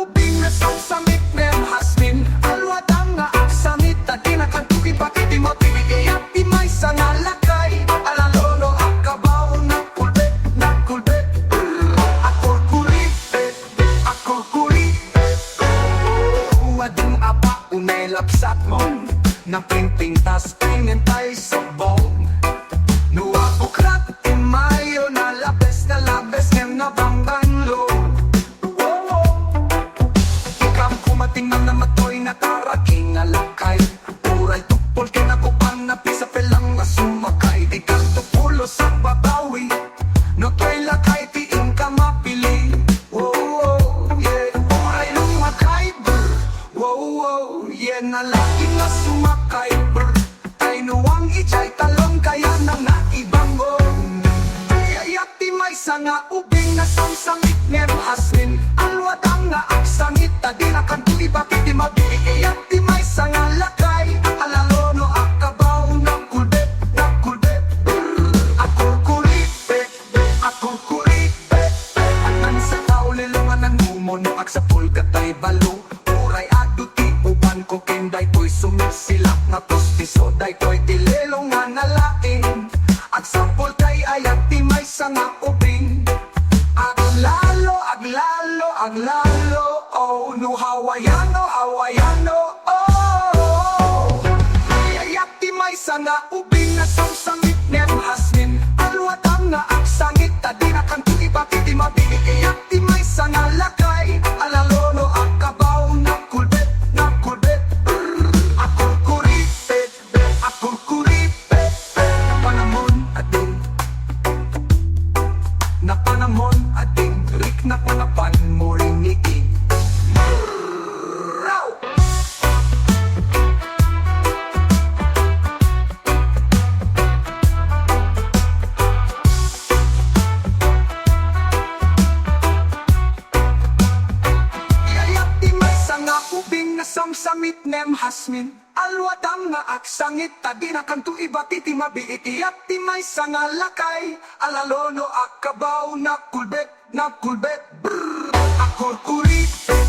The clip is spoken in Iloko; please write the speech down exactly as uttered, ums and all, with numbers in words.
Ubing nga samsamit ngem hasmin, aluadam nga agsangit, ta dinakanto ibati ti mabiit. Iyat ti maysa nga lakay, alalo no agkabaw, nagkulbet, nagkulbet, brr, akurkuripet, akurkuripet. Uwading aba, unay lapsatmon, napingpingtas, pingentay sobbong. No abuklat, imayo, nalabes, nalabes, ngem nabangbanglo. Ikam kumatingnan na matoy na karaki nga lakay. Uray tukpol ken agupan na pisa pelang nga sumakay. Di kanto pulos a babawi. No toy lakay ti inka mapili. Wow, wow, yeah. Uray lumakay, brr. Wow, wow, yeah. Nalaki nga sumakay, brr. Kaynuang idiay talon, kayatna nga ibangon. Iyat ti maysa nga ubing nga samsamit ngem hasmin, aluadam nga agsangit, ta dinakanto ibati ti mabiit. Iyat ti maysa nga lakay, alalo no agkabaw, nagkulbet, nagkulbet, brr, akurkuripet. Akurkuripet, akan sa tao lilungan, nanumon, agsapul, katay balo. Uray adu ti ubanko ken daytoy sumiksilak nga pustiso, daytoy ti lilungan a laing. Agsapul tay iyat ti maysa nga ubing. Aglalo, aglalo, aglalo, oh, no Hawaiano, Hawaiano, oh. Iyat ti maysa nga ubing nga samsamit ngem hasmin, aluadam nga agsangit, ta dinakanto ibati ti mabiit. Iyat ti maysa nga lakay, alalo no agkabaw, nagkulbet, nagkulbet, brr, akurkuripet, akurkuripet, napanamon a ding, napanamon a ding, rik, napanapan mo rin ni King. Brr, raw! Iyat ti maysa nga ubing nga samsamit ngem hasmin, aluadam nga agsangit, ta dinakanto ibati ti mabiit. Iyat ti maysa nga lakay, alalo no agkabaw, nagkulbet, nagkulbet, brr, akurkuripet,